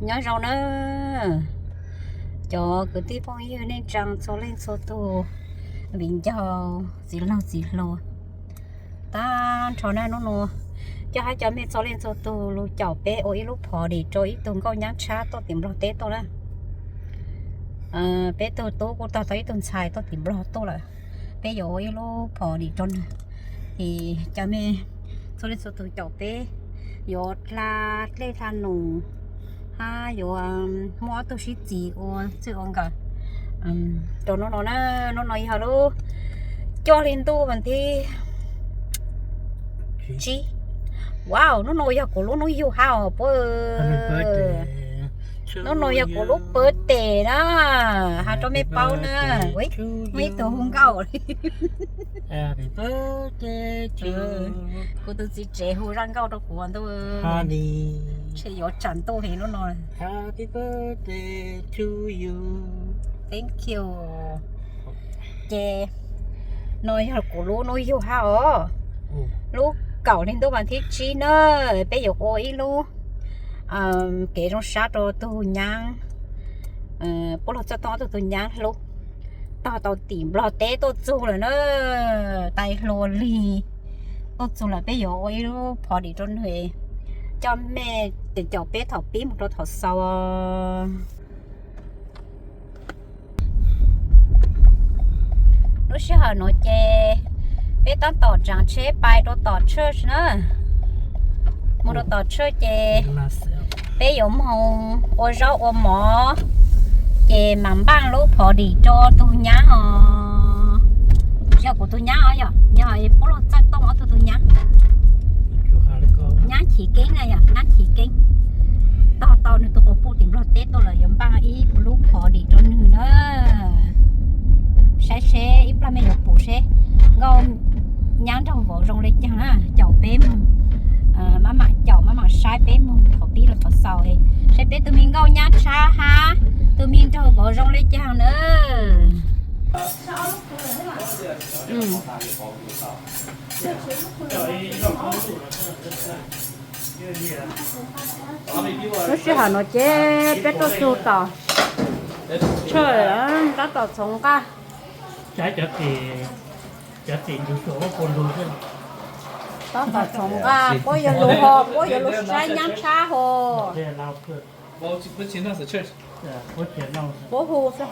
Nyob zoo na, cov kwv tij phooj ywg neej tsaa txhua leej txhua tug, viv ncaus txiv laug txiv hluas, tag nrho na. Hnub no coj hab cov mej txhua leej txhua tug lug caum peb ua ib lub party rua ib tug nkauj nyab tshab tuaj tim Nplog teb tuaj na. Peb tug tub kuj tog tau ib tug ntxhais tuaj tim Nplog tuaj lawm, peb yuav ua ib lub party rua nwg. Es cov mej txhua leej txhua tug caum peb yuav dlha dlej dlha num hab yuav muab ob tug sib txis ua txij ua nkawm rua hnub no na. Hnub no yog lub cuaj hli ntuj vas thib tsib. Wow, hnub no yog kuv lub hnub yug hab os puab. Hnub no yog kuv lub birthday na, has rua mej paub na. Muaj ib tug hu nkauj. Kuv tus txiv tsev hu zaj nkauj rua kuv ntuj, ntshe yuav tsam ntuj heev lub no. Thank you. Ces no yog kuv lub hnub yug hab os, lub kaum hli ntuj vas thib tsib na, peb yuav ua ib lub kev zoo sab rua tug nyaab, puab lug txawj tooj ob tug tug nyaab hlub, tog tau tim Nplog teb tuaj txug lawm na, tais hluas lig tuaj txug lawm, peb yuav ua ib lub party rua nwg, coj mej caum peb thaum pib moog rua thaum xaus. Lub sij hawm nuav ces peb tab tom tsaav tsheb pais rua tom church na. Moog rua tom church ces peb yuav moog ua zaub ua mov, ces maam npaaj lub party rua tug nyaab os. Yog kuv tug nyaab os, yog puab lug txawj tooj ob tug tug nyaab. Nyaab Chiv Keeb na, yog nyaab Chiv Keeb. Tog tau nwg tug quas puj tim Nplog teb tuaj lawm, yuav npaaj ib lub party rua nwg na. Saib seb ib plag mej yuav pum seb nkauj nyaab nraug vauv zoo le caag na, caum peb moog, maj maam caum maj maam saib peb moog thaum pib rua thaum xaus, seb peb tug me nkauj nyaab tshab hab tug me nraug vauv zoo le caag na. Lub sij hawm nuav ces peb tuaj txug tom church, tab tom txhoov nqaj. Tab tom txhoov nqaj, puab yuav lug ho, puab yuav lug saib nyaab tshab ho. Puab hu xwb.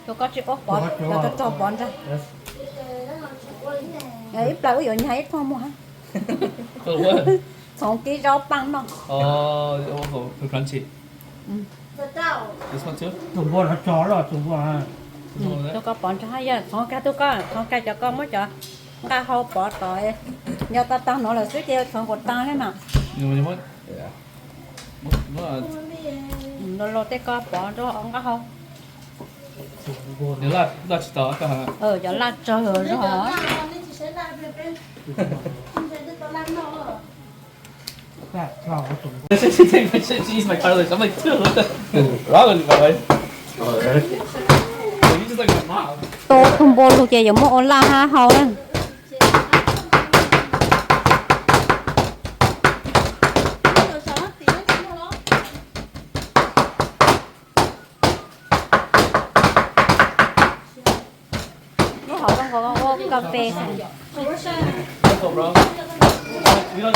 Tus koj tsi paub pov, tog pov ntag. Ib plag wb yuav nyag ib thooj muag hab. Txhoov kib zaub paaj noj. Tus npua no tso loj tus npua. Tus koj pov ntag, yog txhoov kag tug koj, txhoov kag cov koj muab cov nqaj hau pov tod, nco tau taag nuav lawm xwb ces txhoov kuas taag le mas. Los tej koj pov rua nqaj hau. Cov laj tsawg zog. Tua tug npua lug ces yuav muab ua laj hab hau na. Lub hauv zoo nkaus ua kas fes. No,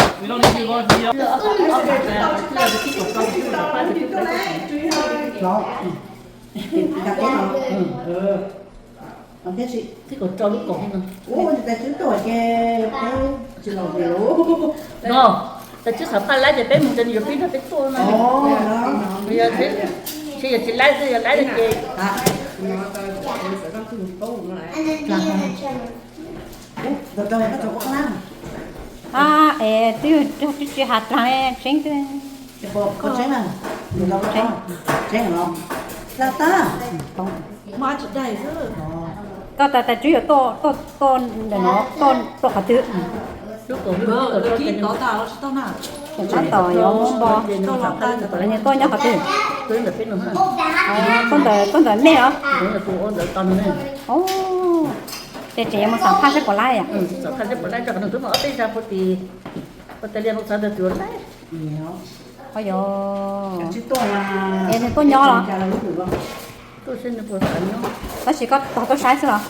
tas tsi xav phaj laib ces peb moog ces nwg yuav pib nrog peb tuaj no. Tsi yog tsi laib, yog laib ces twb tsi has dlaag tseeb twb. Koj tas tas tswb yuav tuaj ntawm no tuaj qhov twg? Tab tom yuav npo, tuaj nyob qhov twg? Tuaj ntawm mej os. Ces tseem yuav mus xam phaj seb puas laib os. Qhov yog es nws tuaj nyob los? Tab sis koj tog tuaj saib xwb los?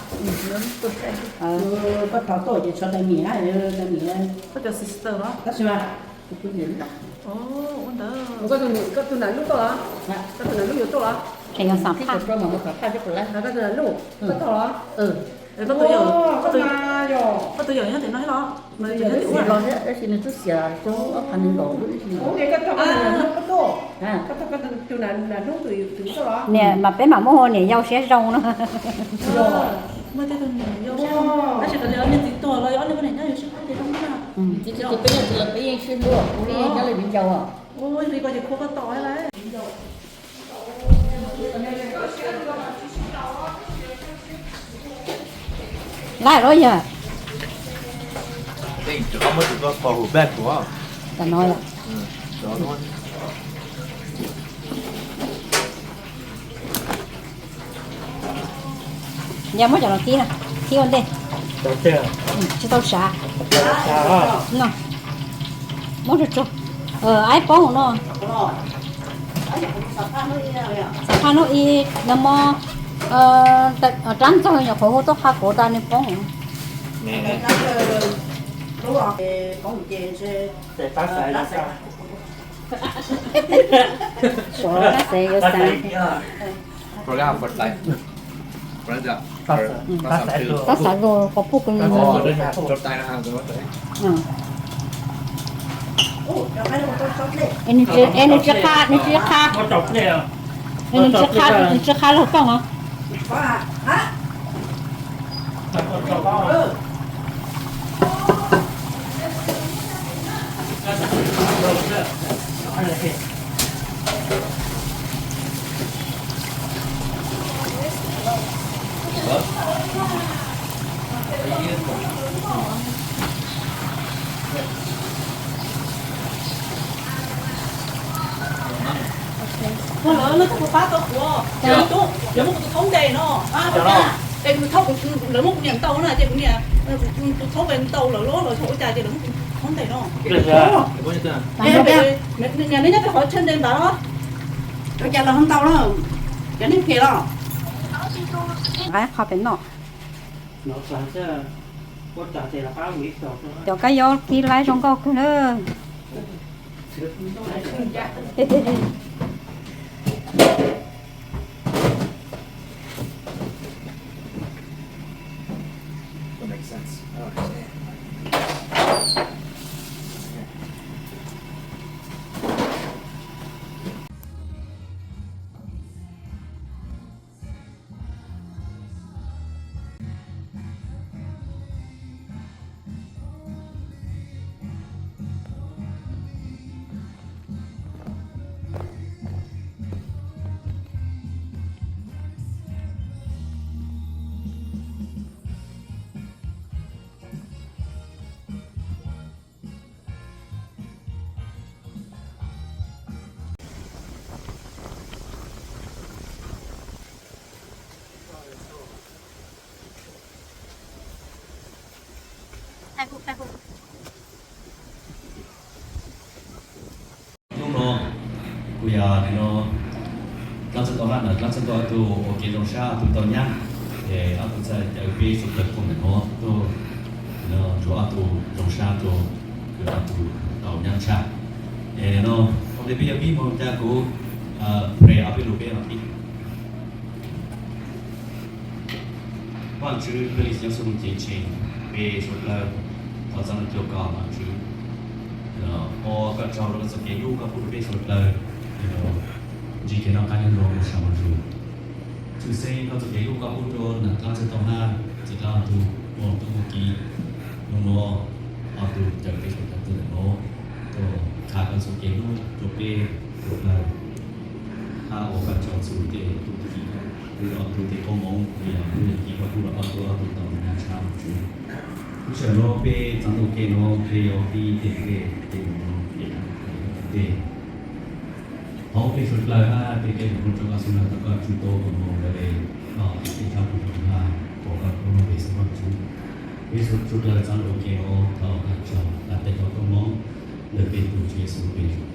Koj tog tuaj ces tshuav tais niam, tais niam, tab sis mas, koj tus niam lub tuaj los? Koj tus niam lub yuav tuaj los? Ces yog xam phaj. Koj tus niam lub, koj tog los? Koj tus yawm nyob tim no los? Los tab sis nws twb xiam ob phav nees nkaum lub ib si. Niam mas peb mam muab hu niam yau siab zoo no. Tab sis niam txiv tuag los yog ob niag poj niam nyob yus sib pab ces zoo na. Peb yeej sib hlub, peb yeej nyob li viv ncaus. Ua li ko ces khua koj tom lawm. Laib lawm yog. Tam no yom. Yog muab cov no kib na, kib ua ntej. Tsis tau sav. No, muab tsuag tsuag. Aib poob no. Xam phaj hnub ib no mog, rab ntxaug nyuam qhuav hu tuaj qha kuv tas nws poob. Suav tab xev yuav xav. Tab xav zus qhov puj kws. Nws tsis qha, nws tsis qha, nws tsis qha los kooj os. Ua lawv, lawv twb pab tau kuv, lawv muab kuv tus thaub ntes no, es kuv thaub, lawv muab kuv niam ntaus na ces kuv niam, kuv thaub ntes ntaus lawv los thaum ua cas ces lawv muab kuv thaub ntes no. Niam, neb nyob pem qhov chaw ntes npav los? Ua cas los ntaus na? Cov neeg phem los? Qhov pem no. Cov kab yob kib laib zoo nkauj kawg na. Hnub no kuv yog nim no dlaab tsi tau hab ntawm dlaab tsi tau ob tug ua kev zoo sab ob tug tau nyab, es ob tug txawj caw peb suav dlawg tuaj ntawm no tuaj, nim no tsuas ob tug zoo sab rua kws ob tug tau nyab tshaj. Es nim no ua le peb yuav pib moog ca kuv phem ob peb lug peb mam pib. Vaajtswv, peb le nyob xuj moog cev tshee, peb suav dlawg thov txav nug cuag koj Vaajtswv, ua koj tsaug rua koj txuj kev hlub koj pub rua peb suav dlawg, ntsib kev noj qab nyob zoo, sa moo zug. Tshwj xeeb koj txuj kev hlub koj pub rua nam dlaab tsi tau hab txiv dlaab ob tug muaj tub muaj ki, nub nua ob tug caw peb suav dlawg tuaj ntawm no tuaj qha koj txuj kev hlub rua peb suav dlawg, hab ua koj tsaug txug tej tub tug ki, pub rua ob tug tej koob moov, yog tub yog ki koj pub rua ob tug, ob tug tau nyab tshaj Vaajtswv. Lub sij hawm nuav peb txav ntuj kev nuav peb yuav pib tej teb, tej nuav peb teb. Thov peb suav dlawg hab tej teb nuav rua koj xub nag tau koj tswj tau koob moov lawm le, koj tej tsaab pug zoo hab kom koj koob moov peb xwb Vaajtswv. Peb suav dlawg txav ntuj kev nuav thov koj tsaug hab tej tau koob moov ntawm peb tug Tswv Yexus peb tsaug.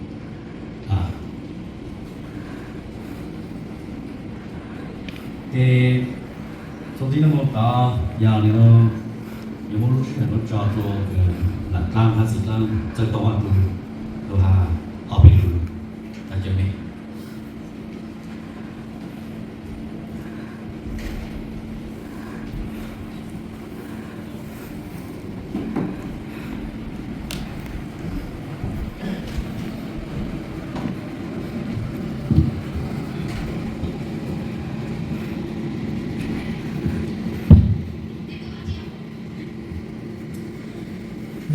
Ces txuas ntxiv no mus tod yog nws yuav muab lub sij hawm no tso rau tus lam dlaab hab txiv dlaab Txawj Tooj Vaj Pug lug has ob peb lus cawm me.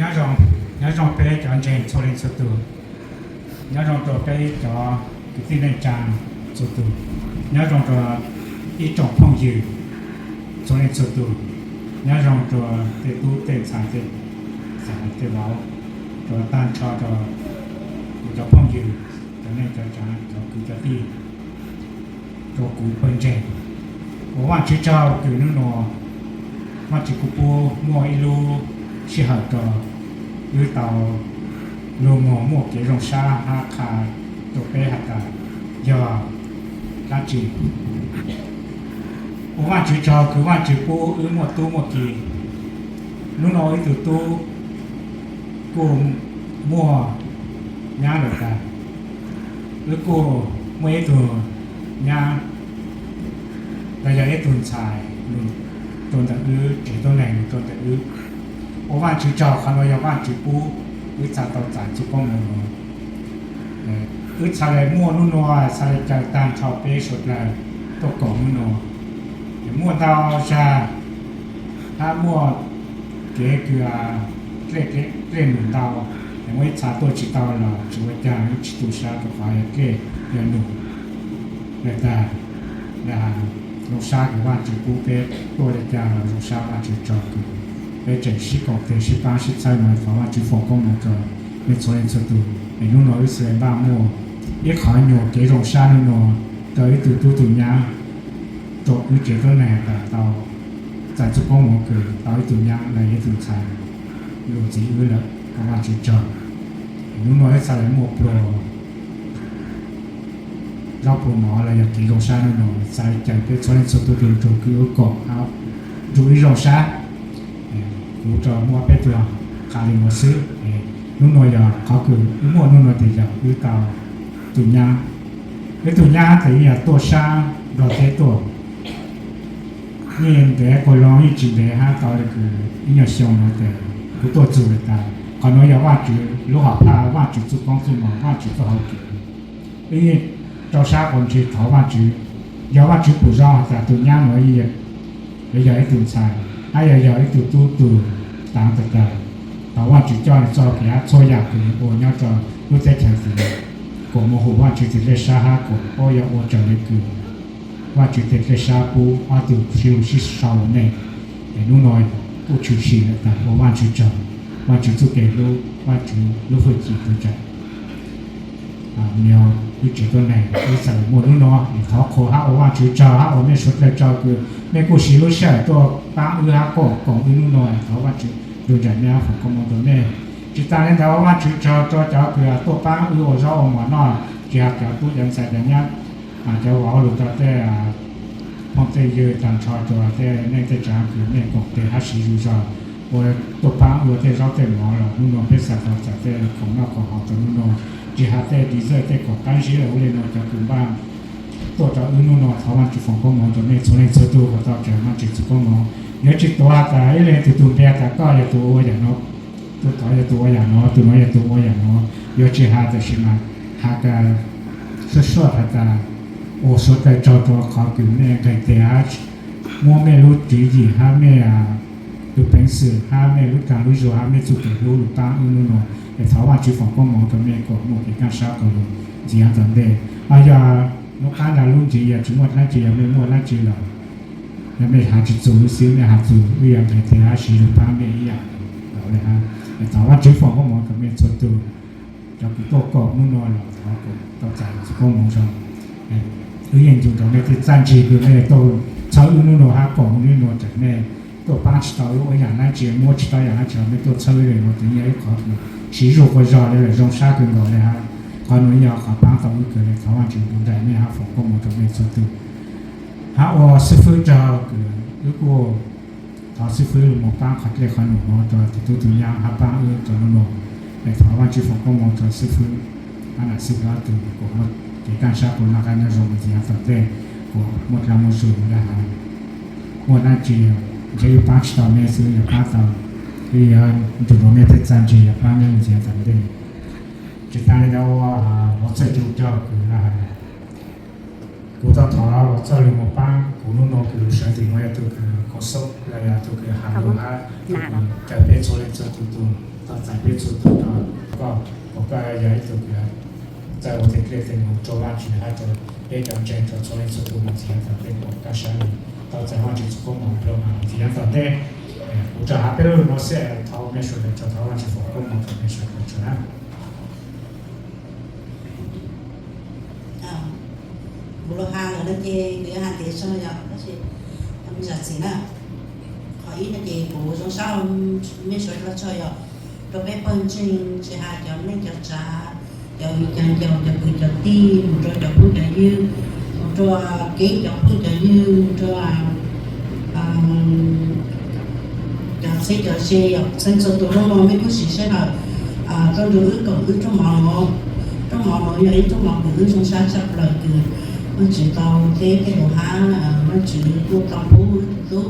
Nyob zoo, nyob zoo peb cov ntseeg txhua leej txhua tug. Nyob zoo rua peb cov kwv tij neej tsaa txhua tug. Nyob zoo rua ib tsoom phooj ywg txhua leej txhua tug. Nyob zoo rua tej tub tej ntxhais tej, tej vauv, rua tag nrho rua kuv cov phooj ywg, cov neej cov tsaav, cov kwv cov tij, rua kuv pawg ntseeg. Ua Vaajtswv tsaug kws nub nua Vaajtswv kuj pub muaj ib lub sij hawm rua wb tau lug moog muaj kev zoo sab hab qha rua peb has tas yog dlaab tsi. Ua Vaajtswv tsaug kws Vaajtswv pub wb muaj tub muaj ki. Nub nua ib tug tub kuj muaj nyab lawm tas, wb kuj muaj ib tug nyab los yog ib tug ntxhais lug rua ntawm wb tsev tuab neeg, lug rua ntawm wb. Ua Vaajtswv tsaug, qhov nuav yog Vaajtswv pub wb txhaj tau txais txuj koob moov nuav. Wb txhaj le muaj nub nua, txhaj le caw tag nrho peb suav dlawg tuaj koom nub nua, es muaj ntau zag hab muaj kev kws dlej num ntau, es muaj ib txha tuaj tsis tau los tsis ua caag, wb tsis tu sab rua qhov yog dlej yog num le tag. Zoo sab kws Vaajtswv pub peb tuaj le caag los zoo sab, Vaajtswv tsaug kws peb tseem sib koom tes sib paab sib txhawb no, thov Vaajtswv foom koob moov rua mej txhua leej txhua tug. Es nub nua wb txhaj le npaj muaj ib qhov nyuas kev zoo sab nub nua rua ib tug tub tug nyab, rua wb tsev tuab neeg has tas tau txais txuj koob moov kws tau ib tug nyab los yog ib tug ntxhais lug ntxiv wb lawm, thov Vaajtswv tsaug. Es nub nua wb txhaj le muaj pluag zaub pluag mov los yog kev zoo sab nub nua, txhaj le caw peb txhua leej txhua tug lug nrug kws wb koom, nrug wb zoo sab. Kuv rua muaj peb tug qha le nuav xwb. Nub nua yog qhov kws wb muaj nub nua tes yog wb tau tug nyab. Wb tug nyab tes yeej yog tuaj sab Nplog teb tuaj. Yeej ntev, quas loo yeej tsis ntev hab tau le kws ib nyuag xyoo nuav tes kuv tuaj txug le tas. Qhov nuav yog Vaajtswv lub hom phaj, Vaajtswv txuj koob txuj moov, Vaajtswv txuj hauj lwm. Wb yeej rau sab quas ntsig thov Vaajtswv, yog Vaajtswv pum zoo has tas tug nyab nuav yog ib tug ntxhais hab yog yog ib tug tub tug taav tag tag, thov Vaajtswv coj nws txoj kev hab txhua yam kws nws ua nyob rua lub teb chaws ntawd kuas moog hum Vaajtswv tes dlej sab hab kuas puab yog ua raws le kws Vaajtswv tes dlej sab pub ob tug sib hu sib sau nej. Es nub nua kuj tshwm sim le tas ua Vaajtswv tsaug, Vaajtswv txuj kev hlub, Vaajtswv lub hwj chim tug ntawm nyob wb tsev tuab neeg wb txhaj le muaj nub nua. Es thov qhuas hab ua Vaajtswv tsaug hab ua mej suav dlawg tsaug kws mej kuj siv lub sij hawm tuaj paab wb hab koom koom wb nub nua. Thov Vaajtswv tug ntawm mej hab foom koob moov rua mej. Tsis tas le ntawd ua Vaajtswv tsaug rua cov kws tuaj paab wb ua zaub ua mov noj, tsis has cov tub cov ntxhais cov nyab, cov vauv lug rua tej phooj tej ywg tag nrho rua tej neej tej tsaav kws mej koom tes hab siv zug zog ua tuaj paab ua tej zaub tej mov los nub nua peb xav tau txais tej khoom noj khoom haus rua nub nua. Tsis has tej dessert tej khoom qaab zib los ua le nuav cov kws npaj tuaj rua wb nub nua, thov Vaajtswv foom koob moov rua mej txhua leej txhua tug kom tau txais Vaajtswv txuj koob moov. Yuav tsis tuav tas ib leeg tug tug npe tas koj yog tus ua yam nuav, tus tod yog tus ua yam nuav, tus nuav yog tus ua yam nuav, yuav tsis has, tab sis mas has tas suaj suaj has tas ua suav dlawg tsaug rua qhov kws mej nqeg tes hab muab mej lub tswv yim hab mej tus peev xwm hab mej lub kaaj lub zug hab mej txuj kev hlub lug paab wb nub nua. Es thov Vaajtswv foom koob moov rua mej kom muaj kev kaaj sab kom lug ntxiv yav tom ntej. Ho yog nub qaab nrag lub ntsis yog tsis muaj dlaab tsi, yog mej muaj dlaab tsi los yog mej has tsis txug wb xwb, mej has txug wb yuav nqeg tes hab siv zug paab mej ib yam nkaus le hab. Es thov Vaajtswv foom koob moov rua mej txhua tug. Cov kws tuaj koom nub nua los thov kom tau txais txuj koob moov zoo. Wb yeej nco ntsoov mej tej txaj ntsig kws mej tuaj txhawb wb nub nua hab koom wb nub nua, txawm mej tuaj paab tsis tau wb ua yaam dlaab tsi, muab tsis tau yaam dlaab tsi los mej tuaj txhawb wb le nuav tes yeej yog ib qhov kws siv zug quas zog le lawm, zoo sab kawg nkaus le hab. Qhov nuav yog qhov paab tau wb kws le thov Vaajtswv ntuj nraim mej hab foom koob moov rua mej txhua tug. Hab ua xib fwb nrug kws wb kuj thov xib fwb lug moog paab qhov dlej qhov num nuav rua tug tub tug nyaab hab paab wb rua nub nuav. Le thov Vaajtswv foom koob moov rua xib fwb hab nam xib fwb ob tug kuas muaj kev kaaj sab kuas noj qaab nyob zoo mus txug yav tom ntej, kuas muaj dlaa muaj zug le has. Muaj dlaab tsi ntshe wb paab tsi tau mej xwb yog paab tau, wb yuav nrug rua mej peb txaaj ntsig yog paab mej mus txug yav tom ntej. Tsi taag le nuav, Los Txawj Tswv Cog kws le has, kuv tau thov Los Txawj lug moog paab kuv nub nuav kws sawv tim nuav yog tug kws koob xoob los yog tug kws has lug hab kws caw peb txhua leej txhua tug tau txais peb txhua tug rua koj, kuas koj yog ib tug kws txawj ua tej dlej tej num rua Vaajtswv hab rua peb cov ntseeg rua txhua leej txhua tug mus txug yav tom ntej kuas koj sawv lug tau txais Vaajtswv txhua koob moov rua mus txug yav tom ntej. Kuv rov has peb lub lug nuav xwb, thov mej suav dlawg tsaug, thov Vaajtswv foom koob moov rua mej suav dlawg tsaug na. Kuv lug has lawm no ces kuv yuav has ntev tso yog tab sis zam txim na. Qhov ib no ces kuv zoo sab mej suav dlawg tsaug yog rua peb pawg ntseeg tsis has cov neej cov tsav, cov viv cov ncaus, cov kwv cov tij, mus rua cov phooj cov ywg, mus rua keeb cov phooj cov ywg, mus rua cov txheeb cov ze, yog txheeb txhua tus lub nuav mej kuj siv sab lawm tuaj nrug wb koom wb rooj mov nuav. Rooj mov nuav yog ib rooj mov kws wb zoo sab tshaj plaws kws Vaajtswv tau teb tej lug hab Vaajtswv kuj tau pub wb tug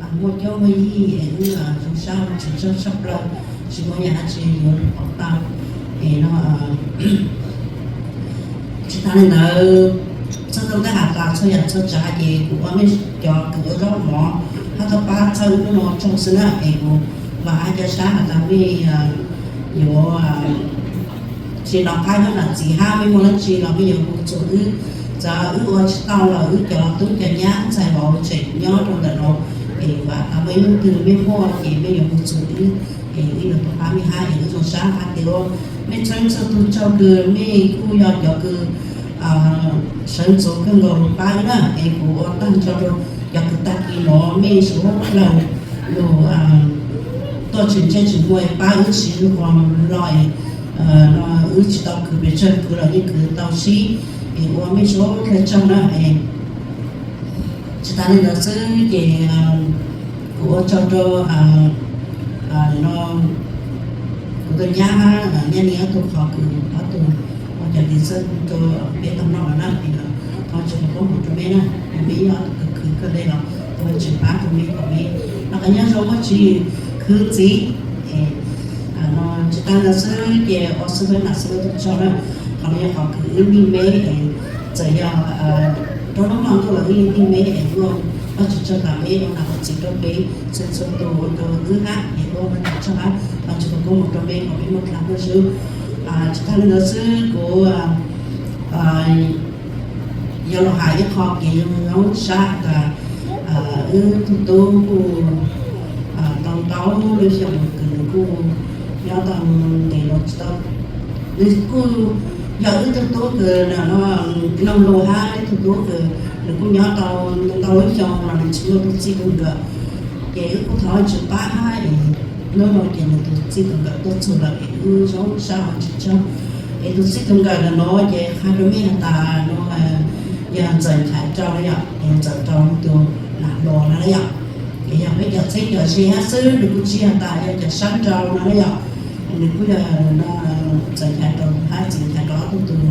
tub muaj cuab muaj yig es wb zoo sab Vaajtswv tsaug tshaj plaws, tsis muaj yam dlaab tsi yuav lug pov tau. Es no tsis taag le ntawd, txhua tug teb has tas txhua yam txhua tsav ces kuv ua mej cov kws ua zaub mov hab tau pab txhawb wb lub nuav tsaug xwb na es kuv vam hab ca sab has tas mej yuav tsis nov qab nyob nam txiv hab mej muaj dlaab tsi los mej yuav hu txug wb. Txawm wb ua tsis tau los wb cov tub cov nyab ntxhais vauv tseem nyob rua ntawm nuav es vam tas mej ib hnub twg mej muaj ces mej yuav hu txug wb es wb yuav tau pab mej hab es wb zoo sab hab tes ua mej txhua txhua tug tsaug kws mej kuj yog cov kws sawv ntxuv kawg nkaus lug pab wb na es kuv ua taag nrho rua cov kws taag kis nuav mej suav dlawg lug tuaj tsis ntsej tsis muag pab wb siv lug qhov lug los es wb tsis tau khwv pes tsawg khwv los yeej khwv tau sib es ua mej suav dlawg tsaug na es tsis taag le ntawd xwb ces kuv ua tsaug rua no kuv tug nyab hab nyab ni ob tug qhov kws ob tug ua cov tiv xwb rua peb tau noj los na es thov Vaajtswv foom koob moov rua mej na, mej ib ob tug kws khwv kawg le los thov Vaajtswv pab rua mej kom mej noj qab nyob zoo muaj tswv yim khwv ntxiv. Tsis taag le ntawd xwb ces ua xib fwb nam xib fwb tug tsaug na, qhov no yog qhov kws wb nij meb es txawm yog rua nub nua ntuj los wb yeej nij meb es ua Vaajtswv tsaug tas meb ua nam ua txiv rua peb txhua txhua tus ua rua wb hab es ua Vaajtswv tsaug hab Vaajtswv foom koob moov rua mej kom mej muaj dlaa muaj zug. Tsis taag le ntawd xwb kuv yuav lug has ib qho kev zoo zoo sab tas wb tug tub kuj tau ntau lub xyoo kws nws kuj nyob tau ntev los tsis tau, nws kuj yog wb tug tub kws noog lug hab wb tug tub kws nws kuj nyob tau ntau lub xyoo los nws tsis muaj tug txij tug nkawm. Ces wb kuj thov Vaajtswv pab hab es nub nuav ces nws tug txij tug nkawm tuaj txug lawm es wb zoo sab Vaajtswv tsaug. Es tug txij tug nkawm ntawm nuav ces qha rua mej has tas nuav yog Ntxawm Nchaiv Rau na yom, es Ntxawm Rau tug nam hluas no na yom. Es yog peb cov txheeb cov ze hab xwb, nws kuj tsis has tas yog cov sab nrau no na yom. Nws kuj yog Ntxawm Nchaiv Rau hab Txiv Nchaiv Rau ob tug tug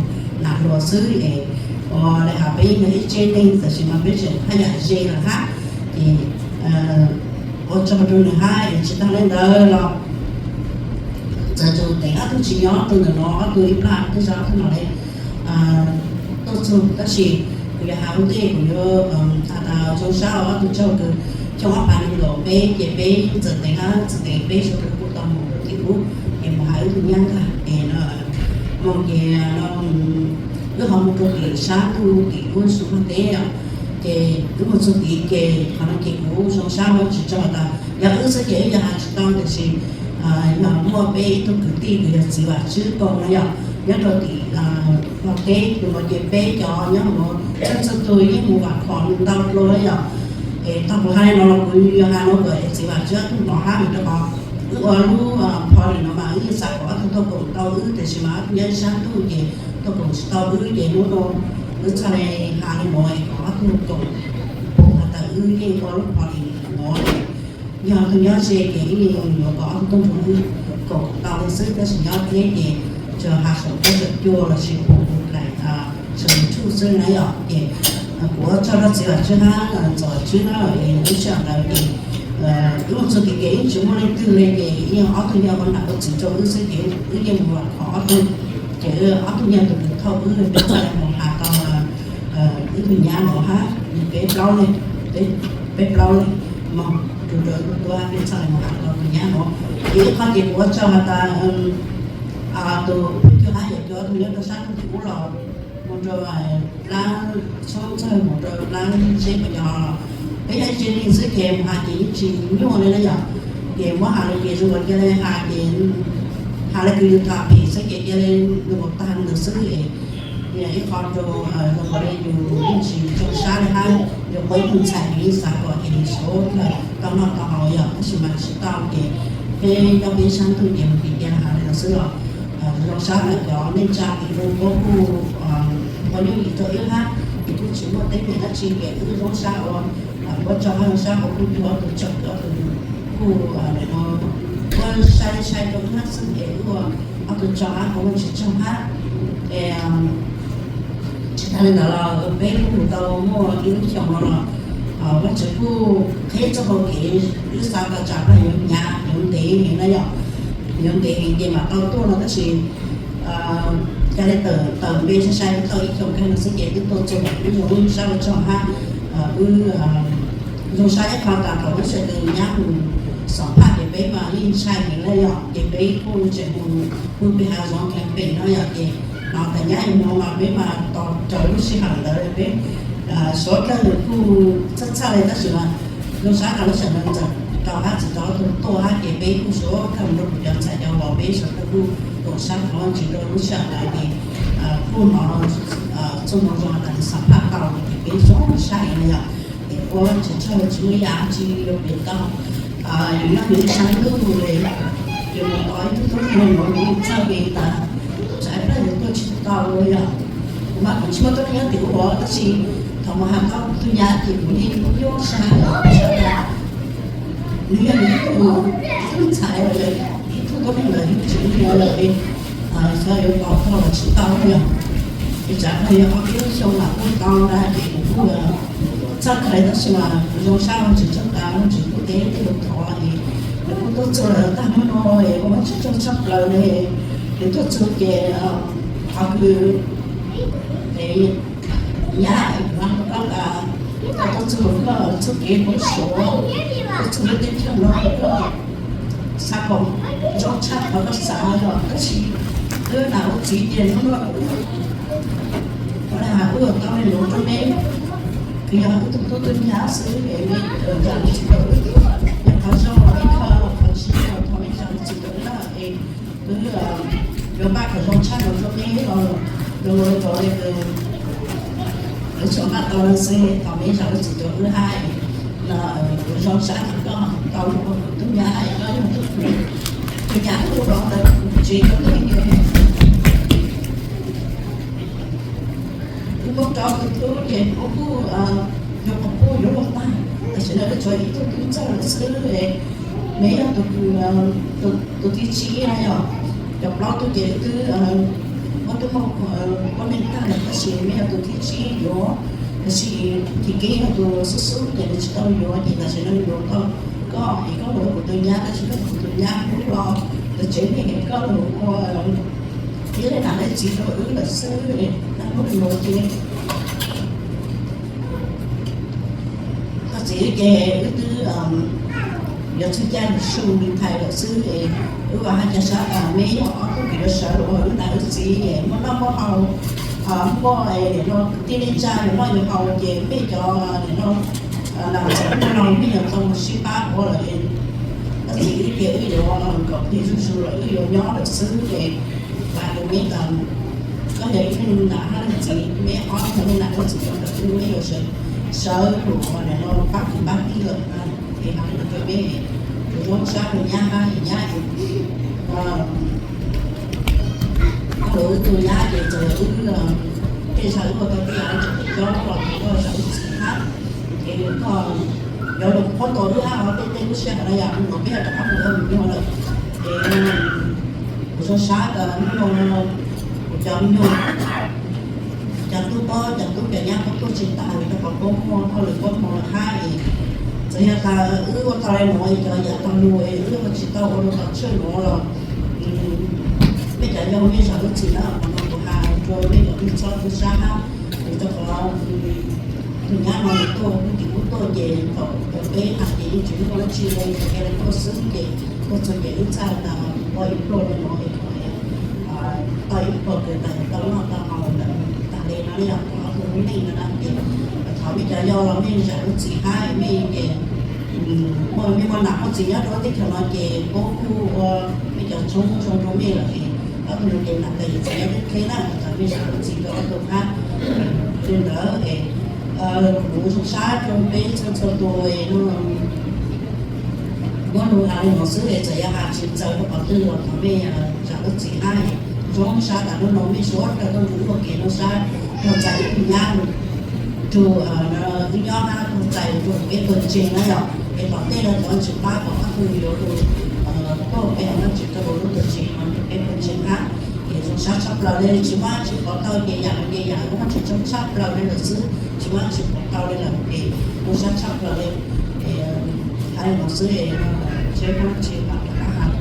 nam hluas xwb es ua le has peb yeej yog ib tsev neeg tab sis mas peb tseem haj yam ze lawm hab. Es ua tsaug rua nws hab es tsis taag le ntawd los txawm tus teev ob tug tsis nyob, tus ntawm no ob tug ib plag twb zag ob tug no le tuaj txug, tab sis kuv yuav has ua ntej kuv yuav has tas zoo sab ob tug tsaug kws xyoo ob phav nees nkaum peb ces peb txawm teev hab txawm teev peb suav dlawg kuj tau moog rua tim ub es moog has wb tug nyab nkag es moog ces wb ho moog rua tim sab ntuj tim ub Suav teb os. Ces wb moog txug tim ces qhov no ces kuv zoo sab Vaajtswv tsaug tas yog wb xwb ces wb yuav has tsis tau tab sis yog muaj peb ib tug kwv tij kws yog Txiv Vam Tswb Koom no yom, nyob rua tim Suav teb tus nuav ces peb cov nyob nuav txhua txhua tug yeej mus vam khom ntau dlua yom. Es thaum kuv has le no los kuv yuav has nuav kom Txiv Vam Tswb Koom hnov hab vim rua qhov Wb ua lub party no mas wb yeej xav kom ob tug tuaj koom tau wb, tiam sis mas ob tug nyob ib sab ntuj ces tuaj koom tsis tau wb, ces hnub no wb txhaj le has li no kom ob tug koom, has tas wb yeej ua lub party no, yog ob tug nyob ze ces wb yeej yuav kom ob tug tuaj nrog wb koom tau li xwb, tab sis nyob deb ces tsuas has saum huab saum cua lossis pum tus daim saum YouTube xwb na yom. Ces kuv ua tsaug rau txiv Vam Tswb hab Ntxoov Tswb na, es lub sij hawm ntawd ces wb ua txuj kev ces yeej tsis muaj leej twg li, ces yeej ob tug yog ua nam ua txiv rau wb xwb, ces wb yeej mus vam khom ob tug, ces ob tug yog tus kws thauj wb, peb txhaj le mus has tau wb tug nyab no hab, nws peb plaub leeg, peb plaub leeg mog, tus rau tus tuab, peb txhaj le mus has tau tus nyab no. Ces ib qho ces kuv ua tsaug has tas tus phooj ywg hab yawm cov tug nyob rau sab ntuj tim ub los mus rau plab Tshoob Txawg, mus rau plab Zeb Pov Yos, peb yog ib tse neeg xwb ces mus has ces yeej tsis nyuaj li na yom. Ces muab has li ces zoo nkaus cia li has ces has li kws yus tham phim xwb ces cia li zoo nkaus tag ntawd xwb. Ib qho rau zoo nkaus li yus yeej tsis zoo sab li hab, yus ua ib tug ntxhais yus yeej xav kom ces suav dlawg tau noj tau haus yom, tab sis mas tsis tau ces peb nyob peb sab ntuj ces mus tim cia has li no xwb los zoo sab hawm cov neej tsa tim ub kuj ua nyuj yim rau wb hab, ces kuj tsis muaj teeb meem dab tsi ces wb zoo sab ua, ua tsaug hab zoo sab ua kuj cuag ob tug tsom ob tug kuj ua sai sai rau wb hab xwb ces wb ua ob tug tsaug hab ua tsis tsaug hab. Es tsis tag li ntawd los peb kuj mus tau muaj ib lub xyoos no los Vajtswv kuj qheb txoj hau kev wb xav tas tsam plag yuav hnyav yuav ntev heev na yom, yuav ntev heev ces mam tau tuaj no tab sis ca le tawm npe sai sai tau ib xyoos kawg no xwb ces twb tuaj txog wb zoo sab ua tsaug hab. Wb zoo sab ib qho tas thaum wb sawv daws nyab mus xam phaj ces peb mas yeej ntshai heev na yom, ces peb kuj tseem mus pw pem hav zoov camping no yom, ces hnov tas nyab yuav mus mas peb mas tos raws lub sij hawm ntawd peb suav dlawg kuj txhaj txhaj li tab sis mas zoo sab tas lub sij hawm ntawd txawm rau hab txiv rov tug tuaj hab ces peb kuj suav dlawg mus rau kuv cov ntxhais cov vauv peb suav dlawg kuj koom sab thov Vajtswv rau lub sij hawm ntawd ces kuj hnov txoj moo zoo tas xam phaj tau ces peb zoo sab heev na yom. Es ua Vajtswv tsaug tsis muaj yam dab tsi yuav piav tau. Yus nyob yus ib sab ntuj li, yus mus tos ib tug tub neeg los yus txhaj li tas tsam ib pliag yus tuaj tsis tau li yom. Kuv mas kuv tsis muaj tub neeg nyob tim ub tab sis thaum mus has tau kuv tus nyab ces kuv yeej nyuaj sab, nws yog nws ib tug, ib tug ntxhais lawm, ib tug tub neeg lawm, ib tug tsev neeg lawm, xyov yuav tos tau los tsis tau yom. Ces tsam no yog ob peb lub xyoo los kuj tau na ces kuv kuj txhaj khaws tab sis mas kuv zoo sab Vajtswv tsaug tas Vajtswv kuj teb tej lus thov es nws kuj tuaj txug lawm tag hnub no es ua Vajtswv tsaug tshaj plaws li. Nws tuaj txug ces qhov kws nyab kuv hab koj tas koj tuaj txug koj txuj kev hlub suav, tuaj txug lub teb chaws no koj xav kom zoo tshaj qhov koj xav yom, tab sis wb nam ua txiv ces hnub no wb ua li has wb ua tau li lus rau neb, kws yog wb tug tub tub nyab xwb es neb zam lub txim rau wb, yog qhov zoo los ib qho, qhov tsis zoo los thov neb zam lub txim rau wb na es wb yuav npaj kom zoo tshaj no rau neb los zoo li tau li kws wb tsuas npaj tau no xwb, thov neb zam lub txim rau wb hab. Kuv zoo sab koj tau ua kuv tub nyab hab, koj yog tus nyab kuj los ntawm kuv tsev koj tug Wb muab rau tus tub ces wb kuj yog qhov puj yuav luag tag, tam sim no wb tshuav ib tug tub ntxawg lawm xwb. Neb yog tus, tus thib tsib na yom, cov plaub tug ces wb twb muab tub muaj poj neeg tag lawm tab sis neb yog tus thib tsib yuav, tab sis Thim Keeb yog tus xub xub ces nws tsis tau yuav ces tam sim no yuav tau koj es koj los ua kuv tus nyab tab sis koj kuv tus nyab hlub los tus tsev neeg es koj los ua ib leej nam leej txiv rau wb lawm xwb. Tag hnub yuav ces koj txiv ces wb twb yuav txhua caij lug su lug nthais lawm xwb. Wb vam hab ca sab tas meb yog ob tug kws yuav sawv los ua wb nam wb txiv es muaj noj muaj haus, muaj nim no kwv tij neej tsa yuav noj yuav haus ces mej cov nim no nam txawm muaj laug mej yuav tau mus sib pab ua lawm es koj txiv wb ces wb yuav kom plig zuj zus los wb yuav nyob lawm xwb es vam hais meb tas koj yog ib leej nam hab leej txiv, meb ob tug leej nam leej txiv rau ntawm wb, meb yuav sawv lug ua nim no pab kwv pab tij lawm es hais li no rau meb. Zoo sab rau nyab hab nyab, ob lub tug nyab ces txawm wb tej zag wb ua tau tej yam tseem tsis zoo los kuv ua zam lub txim hab. Ces koj yuav lug qhuab tua wb hab, tej tej lub sij hawm no yog mus no peb yog rov qab mus ua mus nyuag lawm. Ces kuv zoo sab tas hnub no kuv cov me nyuam, cov tub pob cov tub cov nyab puab tuaj tsis tag li rau qhov puab muaj hauj lwm puab hmo hab es txawm yog tas wb ua tau li no es cov yam tau lug es wb ua tsis tau ua rau tom tshuaj nuav los mej cov yog mej zam lub txim na. Qhov no kuv has rua mej kom mej txhob tu sab hab, rua qhov tus nyab no tuaj, tus tij kuj tuaj ces thaum peb has ces yeej tsis muaj dab tsi le, thaum kag le tuaj xwb ces tuaj txug ces wb txhaj tas ua ib pluag le no es tau ib pluag kws tas tau noj tau haus lawm tas le no yog ob tug lub neej no na. Ces thov mej cov yog los mej zam lub txim hab mej ces muaj mej muaj nam muaj txiv nyob rau lub teb chaws no ces puab kuj ua mej cov tshoob zoo rau mej lawm es ob tug no ces nam tas yim txiv nyob teb qheb na, thov mej zam lub txim rau ob tug hab. Li ntawd es kuv zoo sab rau peb txhua txhua tus es muab lug has li no xwb es txawm yog has tsis txaus rau qhov twg los thov mej zam lub txim hab. Zoo sab tas hnub no mej suav dlawg tuaj nrug wb ua ke zoo sab, txais wb nyab lug rua wb nyob hab txais rua peb tuag ntseeg na yog es tom ntej no thov Vajtswv pab kom ob tug yuav lug tuaj peb hab Vajtswv tau lub tuag ntseeg no rua peb tuag ntseeg hab. Es zoo sab tshaj plaws le, tsis muaj dab tsi pov tau ces yam no ces yam muaj tsis tshaj plaws le lawm xwb, tsis muaj dab tsi pov tau le lawm es zoo sab tshaj plaws le. Has li no xwb es seb muaj dab tsi mam rov qab has.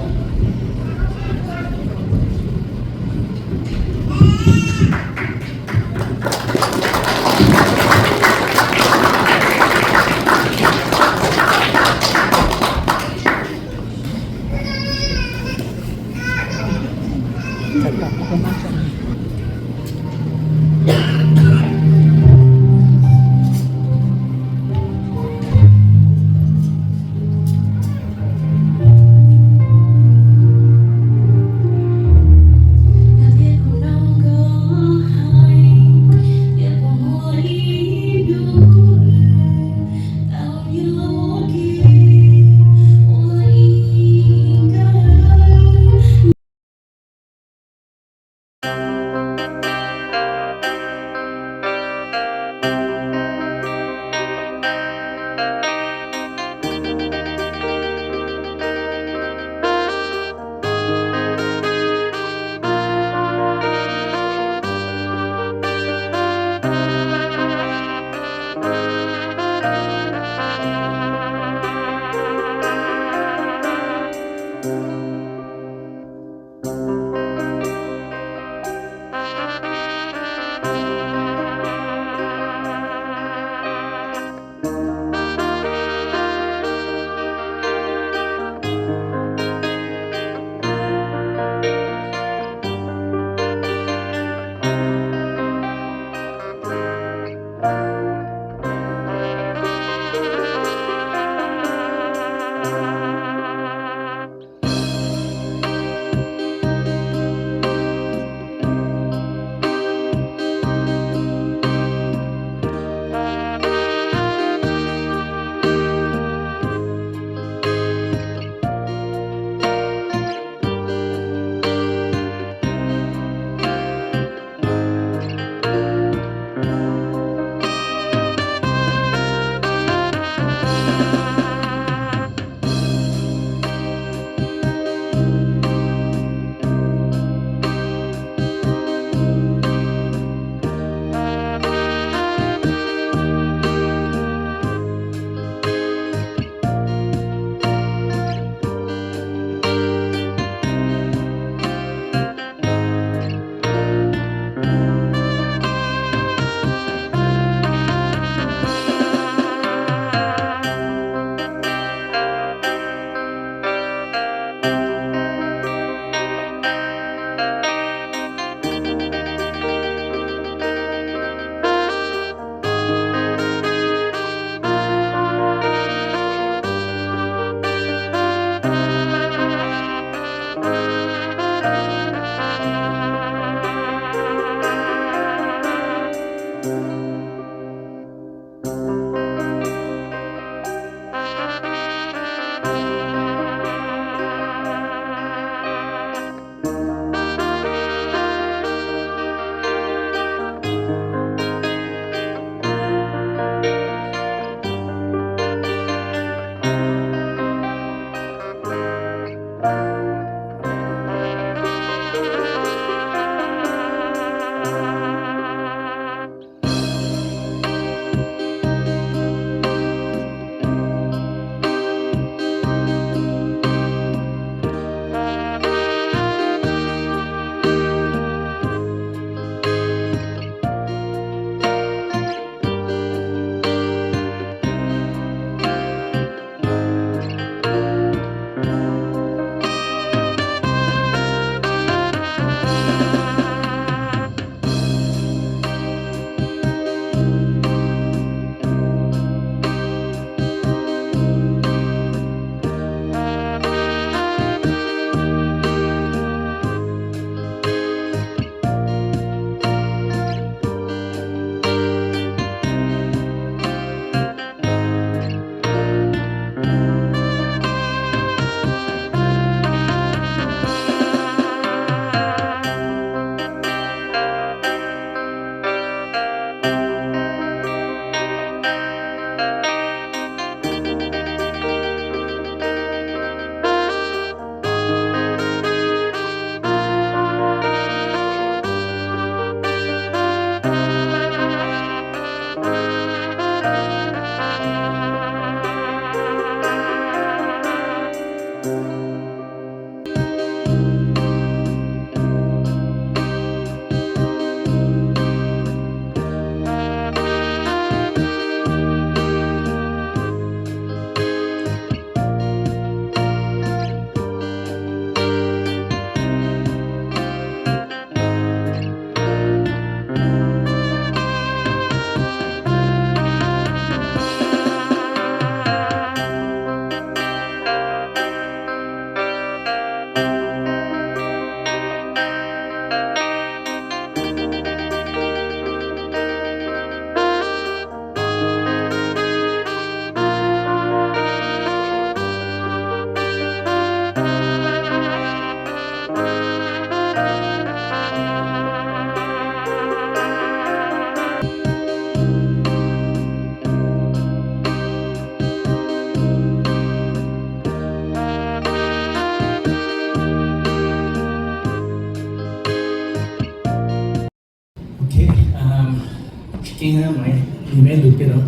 Keeb, maiv li meb lug peb lug.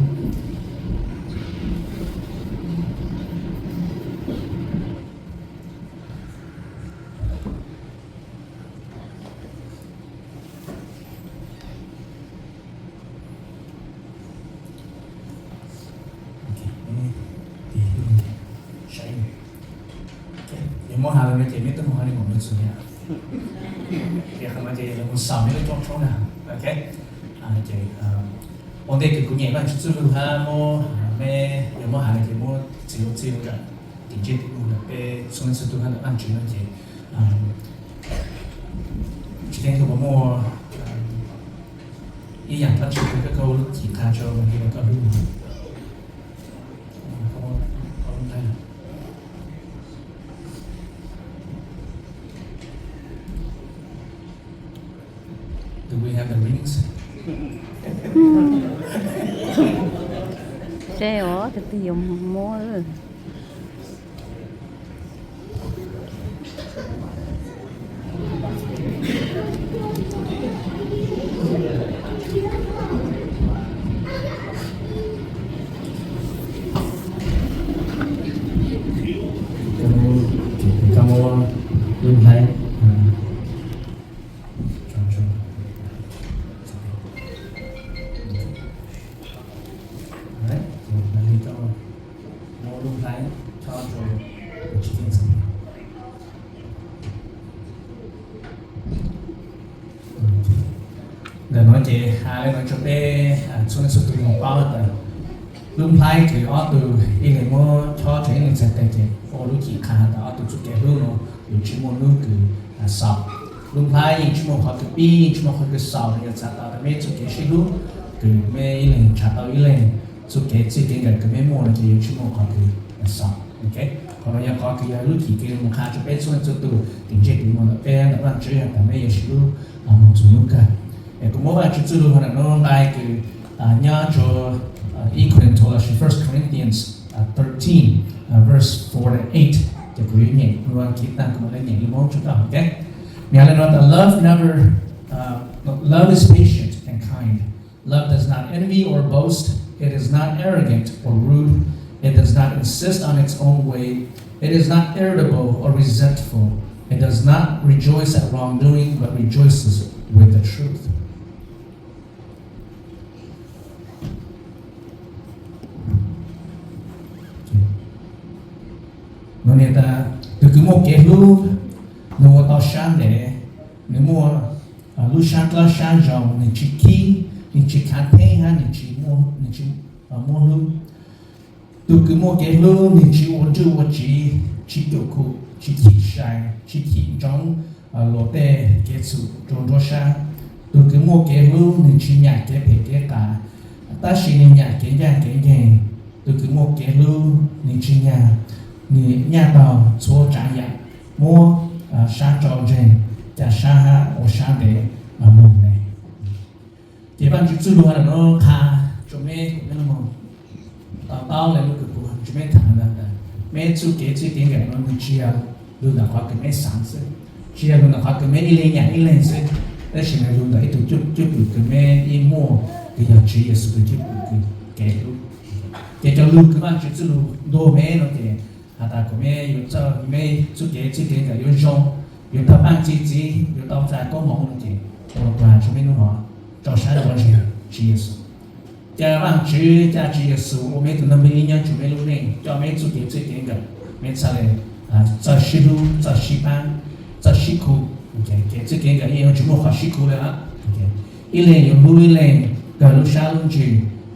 Yog muab has lawm no ces meb tub moog hab li mus meb txhua yam. Ces qhov no ces lawv mus xaus meb lub rooj tshoob na. Ok, ces ua ntej kws kuv nyem Vaajtswv txuj lug hab muab meb, yog muab has no ces muab txiv lug txij lug nram tim ntsej tim muag ntawm peb txhua leej txhua tug hab ntawm Vaajtswv no ces tsis keeb koj puas muaj ib yaam dlaab tsi kws koj lub cim qha rua koj hlub. Do we have the rings? Seb os, tus twg yuav muab. Koj muab lub nplhaib, muab lub nplhaib chob rua tsis txheej txheej. Ntawm no ces has le no rua peb txhua leej txhua tug moog paub tas lub nplhaib kws ob tug ib leeg muab chob rua ib leeg txhais tes ces ua lub cim qha tas ob tug txuj kev hlub no yuav tsis muaj hnub kws xaus. Lub nplhaib yeej tsis muaj qhov kws pib, yeej tsis muaj qhov kws xaus, yog txhais tau tas meb txuj kev sib hlub kws meb ib leeg nrhav tau ib leeg, txuj kev txij kev nkawm kws meb muaj no ces yuav tsis muaj qhov kws xaus. Qhov no yog qhov kws yog lub cim kws moog qha rua peb txhua leej txhua tug tim ntsej tim muag ntawm peb ntawm Vaajtswv yog tas meb yuav sib hlub moog txug hnub kawg. Es kuv muab Vaajtswv txuj lug hov ntawm nuav nqai kws nyob rua ib Korinto lossis First Corinthians thirteen, verse four to eight. Ces kuv yuav nyem, kuv yuav kiv taag kuv mam le nyem lub Moob rua koj. Nws has le nuav tas, love never, uh, love is patient and kind. Love does not envy or boast. It is not arrogant or rude. It does not insist on its own way. It is not irritable or resentful. It does not rejoice at wrongdoing, but rejoices with the truth. Nws has tas, tug kws muaj kev hlub, nws ua tau sab ntev, nws muaj lub sab dlawb sab zoo, nws tsis khib, nws tsis khav theeb hab nws tsis muaj hlub. Tug kws muaj kev hlub nws tsis ua nruj ua tsiv, tsis cuam khum, tsis chim sai, tsis chim ntsoov luag tej kev txhum rua nruab sab. Tug kws muaj kev hlub nws tsis nyam kev phem kev qas, tab sis nws nyam kev ncaaj kev nceeg. Tug kws muaj kev hlub nws tsis nyam, nws nyaj taug txhua tsaav yaam, muab sab tso ntseeg, ca sab hab ua sab ntev moog le. Ces Vaajtswv txuj lug hov ntawm nuav qha rua meb kuas meb lug moog to taub le lub kws kuv ntsib meb thaam ntawd tas, meb txuj kev txij kev nkawm nuav nws tsis yog lug ntawm qhov kws meb xaav xwb, tsis yog lug ntawm qhov kws meb ib leeg nyam ib leeg xwb, tab sis nws lug ntawm ib tug cwj pwm kws meb ib muaj, kws yog Tswv Yexus tus cwj pwm kws kev hlub. Ces cov lug kws Vaajtswv txuj lug ntuas meb no ces has tas kuas meb yuav txawj, meb txuj kev txij kev nkawm yuav zoo, yuav tau paaj txi txiv, yuav tau txais koob hmoov no ces ua kuas has rua meb nub no tso sab ntseeg Tswv Yexus. Ca Vaajtswv, ca Tswv Yexus ua meb tug Ntaug Nplij Ib nyob rua meb lub neej, coj meb txuj kev txij kev nkawm, meb txhaj le txawj sib hlub, txawj sib paab, txawj sib khu. Kev txij kev nkawm yeej yuav tsis muaj qhov sib khu le. Ib leeg yuav hlub ib leeg kawg lub sab lub ntsws,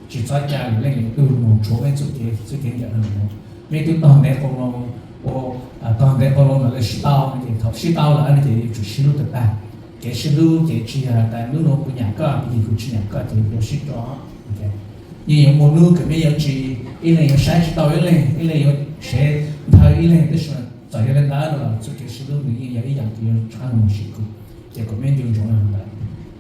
tsis txhob ca lwm leej lwm tug moog tshuav meb txuj kev txij kev nkawm no. Meb tub tog ntev qau loo, ua tog ntev qau loo ntawm lawv sib tau no ces thaum sib tau lawm no ces yuav tsum sib hlub tag tag. Kev sib hlub ces tsis yog tas nub nua kuv nyam koj, kuv tsis nyam koj ces yuav sib tso. Yeej yuav muaj nub kws meb yuav tsis, ib leeg yuav saib tsis tau ib leeg, ib leeg yuav sev nthaw ib leeg, tab sis txawm yog le ntawd los txuj kev sib hlub nws yeej yog ib yaam kws yuav rov qab moog sib khu. Ces kuas meb nco ntsoov le ntawd.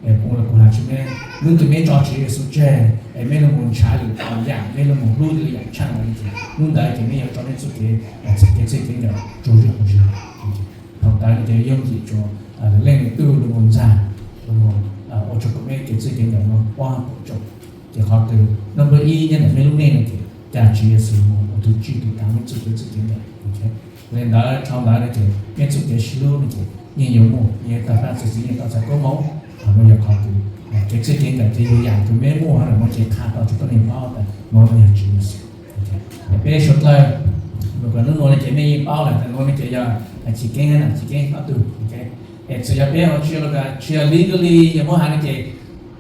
Ua le kuv has rua meb, nub kws meb tso Tswv Yexus tseg es meb lug moog nrhav lwm yaam, meb lug moog hlub lwm yaam tshaaj lawm ces nub ntawd ces meb yuav tso meb txuj kev, txuj kev txij kev nkawm tsuag zug zug. Thaum ntawd ces yooj yim rua lwm leej lwm tug lug moog ntxag, lug moog ua rua kuas meb kev txij kev nkawm no puab puam tso. Qhov twg number ib nyob ntawm mej lub neej no ces ca Tswv Yexus mus ua tus tswj tus kaav mej txuj kev txwj kev nkaus. Li ntawd dhau ntawd no ces mej txuj kev sib hlub no ces yeej yuav muaj, yeej tau faj txi txiv, yeej tau txais koob hmoov. Qhov no yog qhov twg kev txwj kev nkaus ces yog yam kws mej muaj no muaj ces qha tau rua tuab neeg paub tas nuav yog Tswv Yexus. Peb suav dlawg lug kws nub nuav no ces mej yeej paub lawm tas nuav no ces yog Chiv Keeb, Chiv Keeb ob tug. Es txawm yog peb ua tsi los tsis yog li, li yog muab has no ces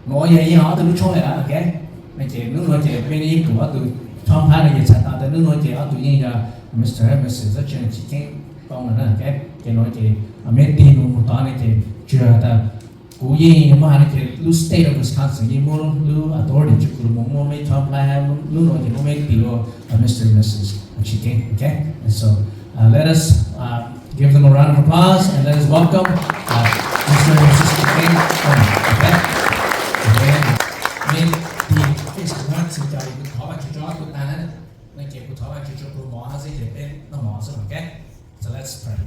nuav yog yeej ob tug lub tshoob lawm, ok. No ces nub nuav ces mej yeej pum ob tug tshoob phab no ces txhais tau tas nub nuav ces ob tug yeej yog Mister and Missus Chiv Keeb Poo lawm na, ok. Ces nuav ces mej tig mus mus tod no ces tsis yog tas kuv yeej muab has no ces lub state of Wisconsin yeej muab lub authority rua kuv lug mus muab mej tshoob phab, nub nuav ces muab mej tis ua Mister and Missus Chiv Keeb, ok. And so, uh, let us, uh, give them a round of applause and let us welcome, uh, Mister and Missus Chiv Keeb Poo, ok. Mej tig, kuv thov Vajtswv rua ob tug tag na, no ces kuv thov Vajtswv rua kuv mov xwb ces peb noj mov xwb, ok. So let's pray.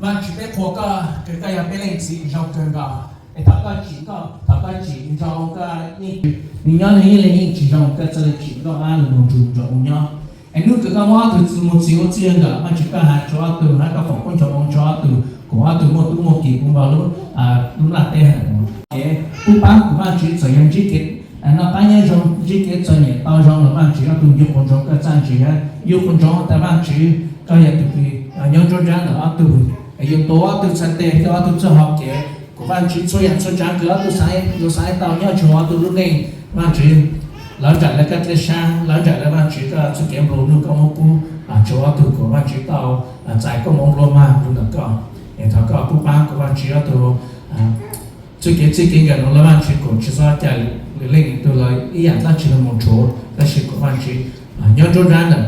Vaajtswv, peb qhuas koj kws koj yog peb Leej Txiv zoo kawg nkaus. Es thaum koj tsim, koj, thaum koj tsim nrau koj yeej, nws nyob nws yeej le yeej tsis zoo, koj txawj le tsim nkauj ab lug moog nrug nrau mus nyob. Es hnub kws koj muab ob tug moog txwv ua txwj yog ntawm Vaajtswv koj has rua ob tug hab koj foom koob ncho moo rua ob tug, kuas ob tug muaj tub muaj ki puv npaug lub, lub nplaj teb hab. Ces pub paab kuas Vaajtswv txawm yog ntsib kev noj qab nyob zoo, ntsib kev txom nyem tau zoo los Vaajtswv ob tug yuav qhuas ntsoov koj txaj ntsig hab yuav qhuas ntsoov tas Vaajtswv koj yog tug kws nyob nruab nraab ntawm ob tug, yuav tuav ob tug txhais tes, koj ob tug txuj hau kev, kuas Vaajtswv txhua yaam txhua tsaav kws ob tug xaav, yuav xaav tau nyob rua ob tug lub neej, Vaajtswv lawv nraim le koj dlej sab, lawv nraim le Vaajtswv koj txuj kev nplua nuj koj muab pub rua ob tug kuas Vaajtswv tau txais koob moov nplua mag rua ntawm koj. Es thov koj pub paab kuas Vaajtswv ob tug txuj kev txwj kev nkaus nuav lawv Vaajtswv kuas tsi xob ca lwm leej tug lawv ib yaam dlaab tsi lug moog rhuav, tab sis kuas Vaajtswv nyob nruab nraab ntawm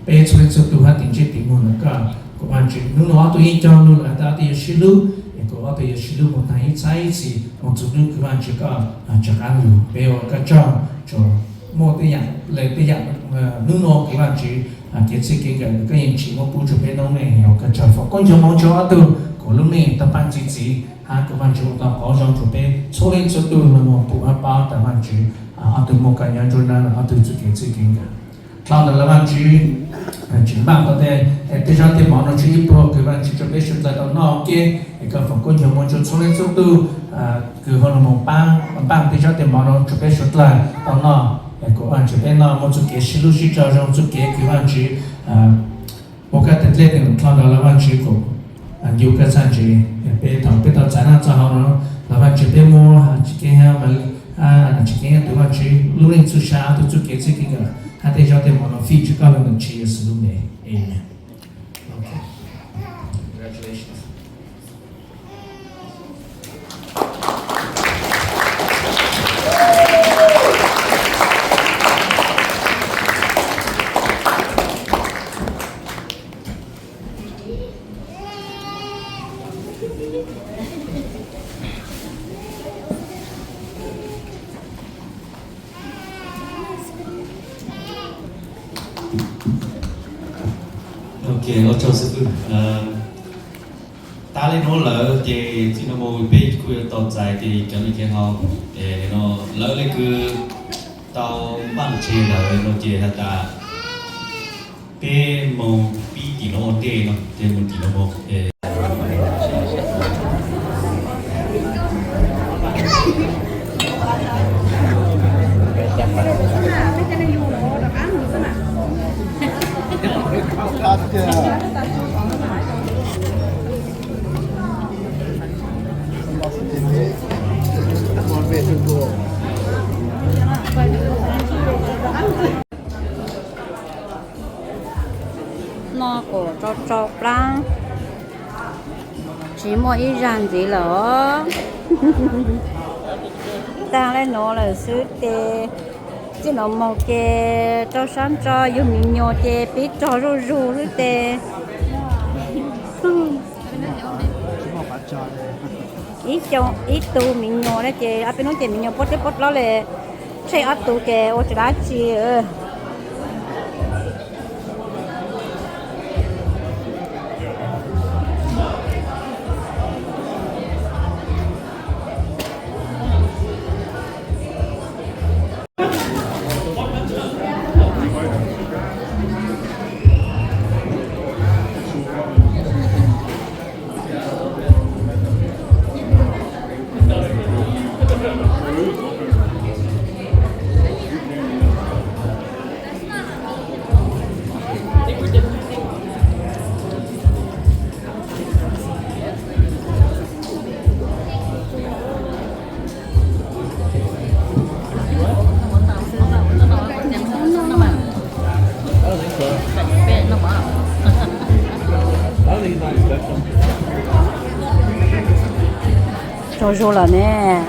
peb txhua leej txhua tug hab tim ntsej tim muag ntawm koj. Kuas Vaajtswv nub nuav ob tug yeej cog lug lawm tas ob tug yuav sib hlub, es kuas ob tug yuav sib hlub moog taag ib txhab ib txhis moog txug hnub kws Vaajtswv koj rov qaab lug. Peb ua koj tsaug, tsuas muaj tej yaam le tej yaam nub nuav kuas Vaajtswv kev txwj kev nkaus kws koj yeej tsi muab pub rua peb noob neej. Ua koj tsaug, foom koob ncho moo rua ob tug kuas lub neej tau paab txi txiv hab kuas Vaajtswv ua tau qauv zoo rua peb txhua leej txhua tug lug moog pum hab paub tas Vaajtswv ob tug muaj koj nyob nruab nraab ob tug txuj kev txwj kev nkaus. Dlhau ntawd lawv Vaajtswv tsim npaaj tau tej, tej zaub tej mov nuav tshuav ib pluag kws Vaajtswv rua peb suav dlawg tau noj ua ke, es koj foom koob ncho moo rua txhua leej txhua tug kws ho lug moog paab npaaj tej zaub tej mov nuav rua peb suav dlawg tau noj, es kuas Vaajtswv peb noj muaj txuj kev sib hlub sib tsaug zoo, txuj kev kws Vaajtswv ua koj tej dlej tej dlhau ntawd lawv Vaajtswv kuas ncu koj txhaj ntse. Peb thaum peb tau txais noj txais haus nuav lawv Vaajtswv peb muab Chiv Keeb hab, Chiv Keeb hab tug Vaajtswv lub neej txuj sa, ob tug txuj kev txwj kev nkaus hab tej zaub tej mov nuav fij rua koj lug ntawm Tswv Yexus lub npe. Amen. Ok, ua tsaug xib fwb. Tab le nuav lawm ces txij no mus peb kuj yuav tau txais ces cov le kev haus, lawv le kws tau npaaj tseg lawm no ces has tas peb moog pib tim no ua ntej no, ces moog tim no mus. Noj kuas tsau tsau plaab, tsis muaj ib zag ntxiv lawm os. Taag le nuav lawm xwb ces txij nuav moog ces rau sab ntso yug mi nyuas ces pib rog zuj zug xwb ces ib xyoo ib tug mi nyuas na ces ob peb hnub ces mi nyuas puab teb puab plaub le, tsheej ob tug ces ua tsis dab tsi. Tsaug zog lawm ne.